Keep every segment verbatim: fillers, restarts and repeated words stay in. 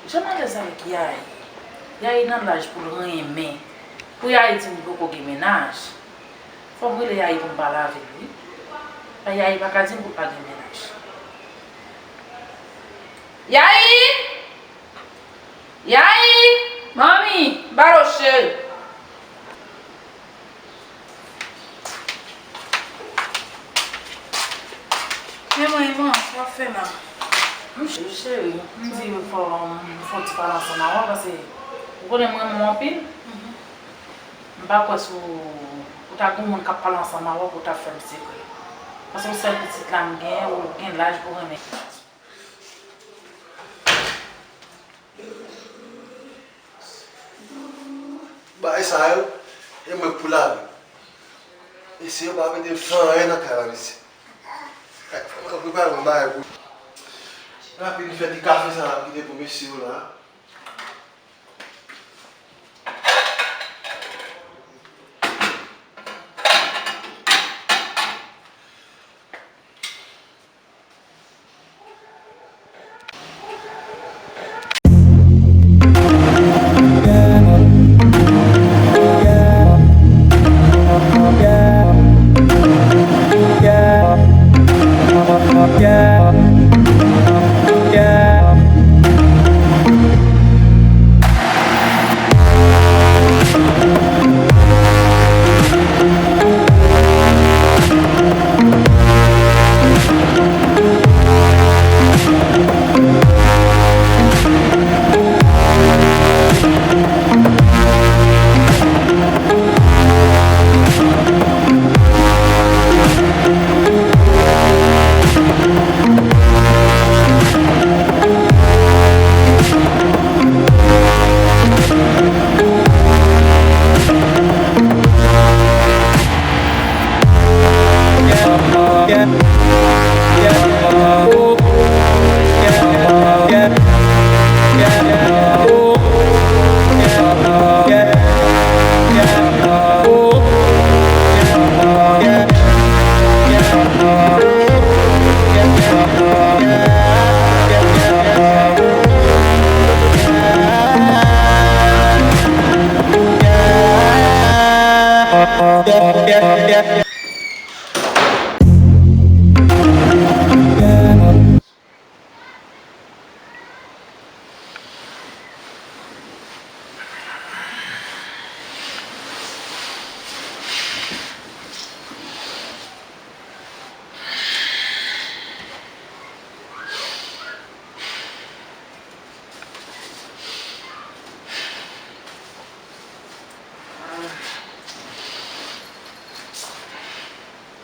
Jan m alèz avèk Yayi. Yayi nan laj pou l renmen. Pou Yayi di m li poko gen mennaj. Fò m rele Yayi pou m pale avè l, wi. Paske Yayi pa ka di m pou l pa gen mennaj. Yayi! Yayi! Manmi! Balo cheri! Men mwen, Ivan, sa w ap fè la? M ch-, cheri, m di fò, m fè yon ti pale ansanm avè w, paske ou konnen m renmen w anpil. M pa kwè si w, ou ta gen yon moun k ap pale ansanm avè w pou w ta fè m sekrè. Paske yon sèl pitit la m genyen, ou gen laj pou w renmen. Bagay sa yo, e mwen k pou lavi. Mesye yo pa mete m fè anyen nan kay la, mesye. Fò m prepare yon bagay pou. Rapid, m fè ti kafe sa la, m kite pou mesye yo la.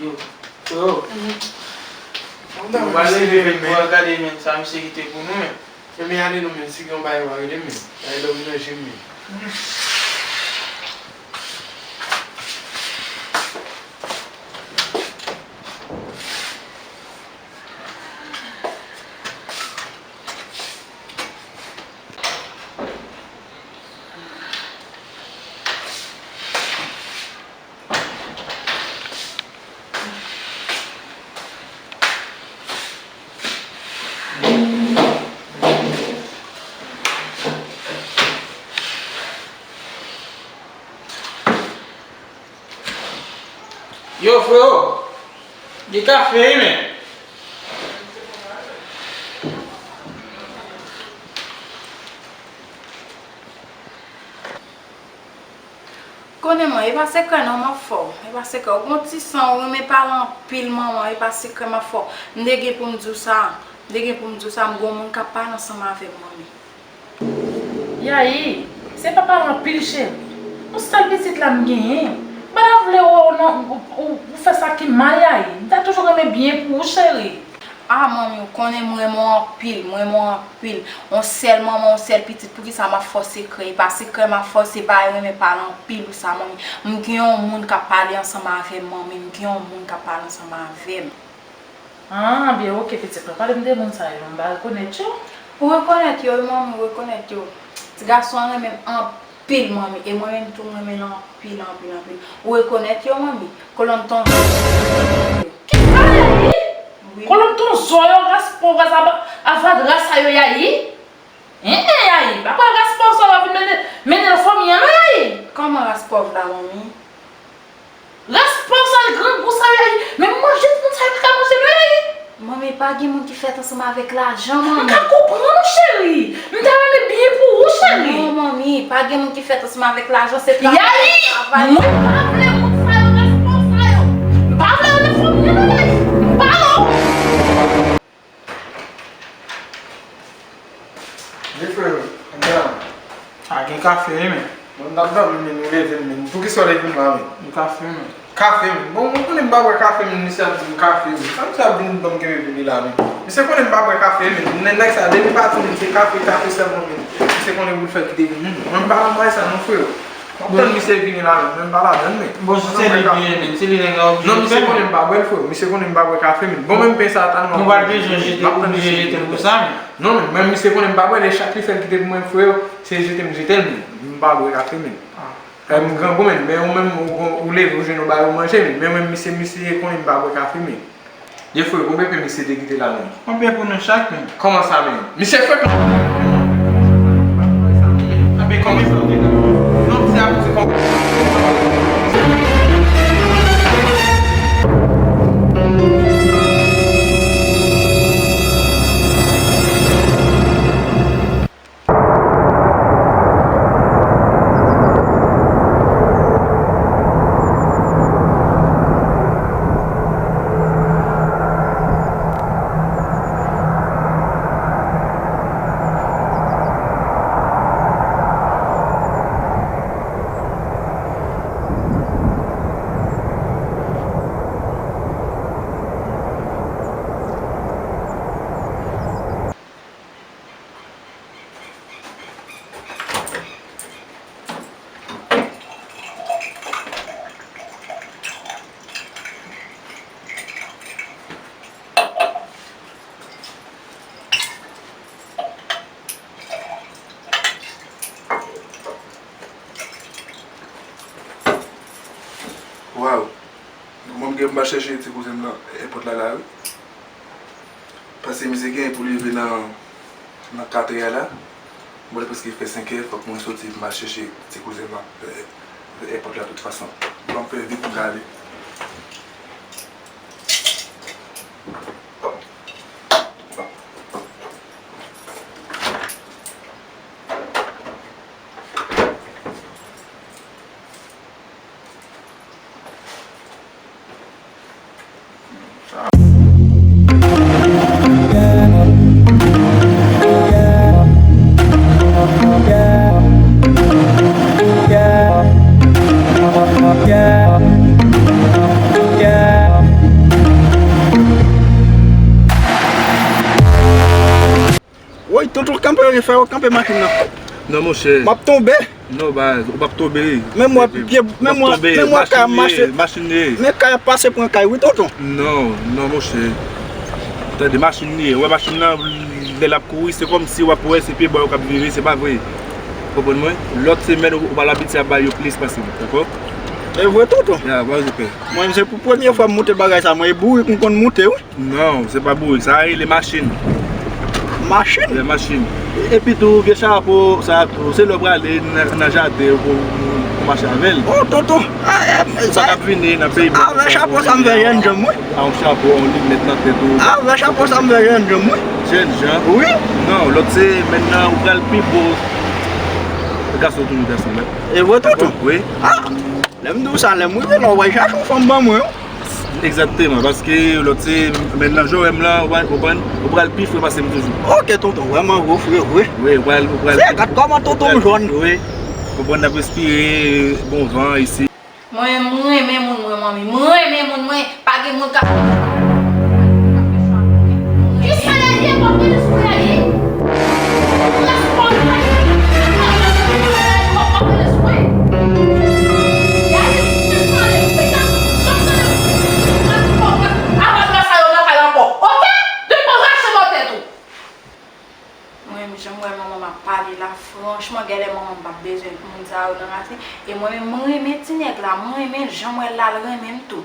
Yo, freo. Ou pa leve menm pou al gade menm sa misye kite pou nou menm. Men, men ale non, men si gen yon bagay ou a rele men. Bagay lòm nan je m men. Yo, freo, gen kafe wi, men. Konnen mwen, e pa sekrè non, m ap fè w. E pa sekrè. Ou gon ti san, ou renmen pale anpil, manman, e pa sekrè, m ap fè w. M te gen pou m di w sa. M te gen pou m di w sa, m gon moun k ap pale ansanm avè m, manmi. Yayi, se pa pale anpil, cheri. Yon sèl pitit la m genyen. M pa ta vle wè w nan, ou, ou, ou fè sa ki mal, Yayi. M ta toujou renmen byen pou ou, cheri. Ah, manmi, ou konnen m renmen w anpil, m renmen w anpil. Yon sèl manman, yon sèl pitit, poukisa m ap fè w sekrè? E pa sekrè m ap fè w, se pa renmen pale anpil ou sa, manmi. M gen yon moun k ap pale ansanm avè m, manmi, m gen yon moun k ap pale ansanm avè m. Ah, byen, oke, pitit mwen, pale m de moun sa yo, m pa rekonèt yo. Ou rekonèt yo, wi, manmi, ou rekonèt yo. Ti gason an renmen m anpil, manmi, e mwen menm tou, m renmen l anpil, anpil, anpil. Ou rekonèt yo, manmi? Kolonn ton. Ki sa, Yayi? Wi. Kolonn ton zò yo, ras pòv, ras ava-, avadra sa yo, Yayi? Enhen, Yayi, pa pran ras pòv sa w ap vin mennen, mennen nan fanmi an non, Yayi. Kòman ras pòv la, manmi? Ras pòv sa yo, grangou sa yo, Yayi. Menm manje timoun sa yo pa ka manje non, Yayi. Manmi, pa gen moun ki fèt ansanm avèk lajan, manmi. M ka konprann ou, cheri. M ta renmen byen pou ou, cheri. Non, manmi, pa gen moun ki fèt ansanm avèk lajan, se travay, Yayi, travay. Mwen pa vle moun sa yo, ras pòv sa yo. M pa vle yo nan fanmi an non, Yayi. M pa vle. Wi, frè, ann dòmi. A, gen kafe, wi, men. Mwen, m t ap dòmi, men, ou leve m, men. Poukisa w leve m la, men? Gen kafe, men. Kafe, men. Bon, mwen konnen m pa bwè kafe, men, misye ap di m kafe, men. Sa misye ap vin ban m kenbe pou li la, men? Misye konnen m pa bwè kafe, men. Nè-, nèg sa, depi pati, men, se kafe, kafe sèlman, men. Misye konnen pou l fè kite vin. Mwen, m pa nan bagay sa, non, frè. M ap tann misye vini la, men, men m pa ladann, men. Bon, si se li ki renmen, si li renmen, oblije. Non, misye konnen m pa bwè l, frè. Misye konnen m pa bwè kafe, men. Bon, menm pen sa, tann mwen. Nou pa bezwen jete, oblije jete l pou sa, men. Non, men, men misye konnen m pa bwè, lè chak li fè l kite pou mwen, frè, se jete m jete l, men. M pa bwè kafe, men. Ah. Eh, m grangou, men, men ou menm, ou, ou, ou leve, ou jwenn yon bagay ou manje, men. Men, men, misye, misye konnen m pa bwè kafe, men. Ye frè, konbyen pen misye te kite la menm? Konbyen pou nou chak menm? Kòman sa menm? Misye frekan. Anben konbyen pen w te nan? Non, misye ap di konbyen. Waw! Mwen menm gen pou m al chèche ti kouzen m nan èpòt la la wi. Paske misye gen pou li rive nan, nan katrè a la. Bon, li prèske fè senkè, fòk mwen soti pou m al chèche ti kouzen m nan, eh, èpòt la tout fason. Bon, m fè vit pou m ka ale. Woy, tonton, kanpe, fè yo kanpe machin nan. Non, monchè. M ap tonbe. Non, baz, ou p ap tonbe. Men m wè pye, men m wè, men m wè kay ap mache. Machin li ye. Men kay ap pase pran kay, wi, tonton. Non, non, monchè. Tande, machin li ye. Ou wè machin nan, lè l ap kouri, se kòmsi w ap wè se pye bò yo k ap vire, se pa vre. Konprann mwen? Lòt semèn, ou, ou pral abitye ap bay yo plis pase m, dakò? E vre, tonton. Ya, pa gen pè. Mwen, se pou premye fwa m moute bagay sa, mwen, e bourik m konn moute, wi. Non, se pa bourik, sa a rele machin. Machin? Wi, machin. Epi tou, vye chapo, sa a tou, se lè w prale nan, nan jaden pou, pou mache avè l. Oh, tonton! Ah, eh, sa k ap vini nan peyi mwen. Avè chapo sa m fè jèn janm, wi. A, yon chapo, yon linèt nan tèt ou. Avè chapo sa m fè jèn janm, wi. Jèn jan? Wi. Non, lòt semèn nan, ou pral pi bo. Gason toujou gason, men. E vre, tonton? Wi. Ah! Lè m di w sa, lè m rive la, w pral chache yon fanm ban mwen, wi. Egzakteman, paske lòt semèn nan, jan w wè m lan, ou pral, ou pral, ou pral pi fre pase m toujou. Ok, tonton, vrèman, gwo fre vre. Wi, ou pral, ou pral. Se gad kòman tonton m jòn. Wi, ou pral respire bon van isi. Mwen, m renmen moun mwen, manmi. M renmen moun mwen. Pa gen moun k ap. Kisa Yayi ye? Mwen renmen. Mwen menm, jan m wè manman m ap pale la, franchman, genlè manman m p ap bezwen moun sa yo nan kati. E mwen menm, mwen renmen ti nèg la, mwen renmen l, jan m wè l la, l renmen m tou.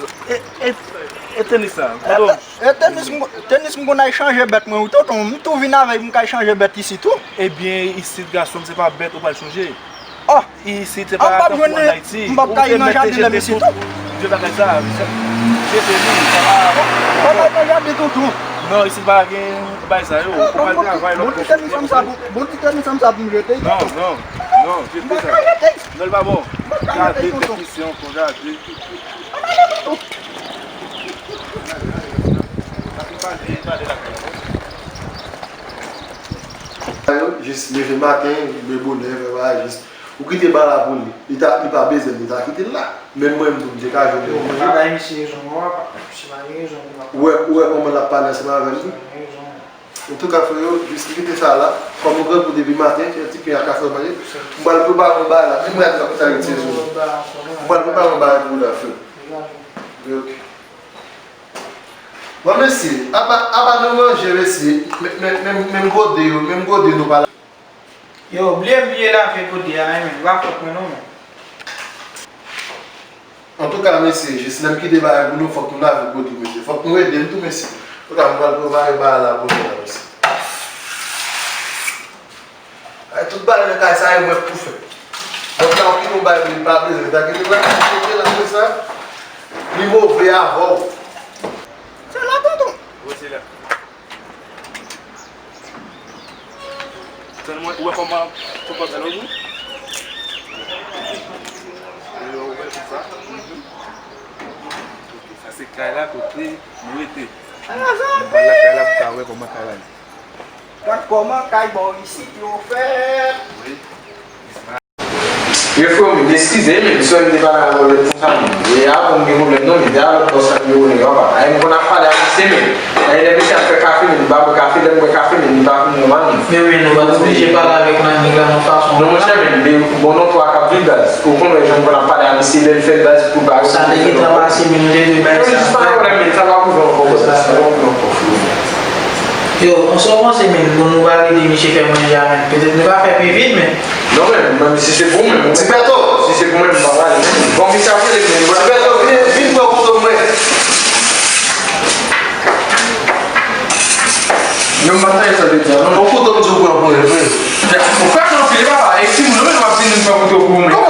konsa. E, e, e tenis la. Pardon. E tenis, m- tenis m konn al chanje bèt mwen, wi, tonton. M tou vin avèk m kay chanje bèt isi tou. Ebyen, isit, gason m, se pa bèt ou pral chanje. Oh! Isit, se pa tankou ann Ayiti. M p ap ka nan jaden lè m isi tou. Vye bagay sa, jete li, sa pa. Ou pa nan jaden tonton. Non, isit pa gen bagay sa yo. Ou pral travay lòt kote. Bon ti tenis sa pou m jete. Non, non, non, jete sa. Non, l pa bon. Gade teknisyen ankò, gade. Yo, jis leve maten, leve bonè, fè bagay, jis. Ou kite bal la pou li. Li ta, li pa bezwen l, li ta kite l la. Menm mwen menm tou, m te ka jwenn li. Ou pa bay misye rezon non, papa. Misye pa gen rezon pou l ap. Ou wè, ou wè kòman l ap pale ansanm avè m tou? Misye pa gen rezon. Antouka, frè yo, jis kite sa la. Kòm ou grangou depi maten, fè ti pen ak kafe w manje. M pral prepare yon bagay la. Menm rad la pou ta retire sou ou. M pral prepare yon bagay pou ou la, frè. Ok. Bon, mesye, apa, apa nou manje, mesye. Men, men, men, menm gode yo, menm gode nou pa la. Yo, bliye, bliye lave gode a, wi, men. Pa fòt mwen non, men. Antouka, mesye, jis lè m kite bagay pou nou, fòk nou lave gode, mesye. Fòk nou ede m tou, mesye. Antouka, m pral prepare bagay la pou nou la, mesye. Ay, tout bagay nan kay sa, e mwen k pou fè. Donk, la, ou kite yon bagay pou li pa bezwen. Sa ki te pral kite la, apre sa, li move avè w. Se la, tonton. Wi, se la. Tann mwen, ou wè kòman, kòman sa lòt ou? Ou wè konsa? Mhm. Ok, sa se kay la kote nou rete. Nou pral lakay la pou ta wè kòman kay la ye. Gad kòman kay bò isit yo fèt. Wi. Refre, men, eskize, men, sou m te pale avè w lòt konsa, men. E avan m gen pwoblèm, non, men, de a lòt bòs la m te rele, papa. Ay, m konn ap pale ak misye, men. Ay, lè misye ap fè kafe, men, li pa bwè kafe, lè m bwè kafe, men, li pa konn nòmal, men. Men wi, nou pa oblije pale avèk nèg la nan fason. Non, monchè, men, de bon non twa k ap viv, baz. Ou konn wè jan m konn ap pale a misye, lè l fè l, baz, pou l pa. Sa te gentan pase, men, nou te dwe bay sa. Non, jis pa yon pwoblèm, men, sa pa pou ankò, baz. Sa pa pou ankò. Yo, sa w panse, men, bon, nou pa rele misye fè manje a, men. Petèt nou ka fè pi vit, men. Non, men, menm si se pou mwen, mwen. Ti Bèto! Si se pou mwen, m pa prale. Bon, misye ap rele m, men. Ti Bèto, vin, vin pran kouto mwen. Non, m pa tande sa w te di a, non. Bon, kouto m di w pran pou mwen, men. Ou fè m anpile, papa. E timoun, ou menm w ap di m vin pran kouto pou mwen.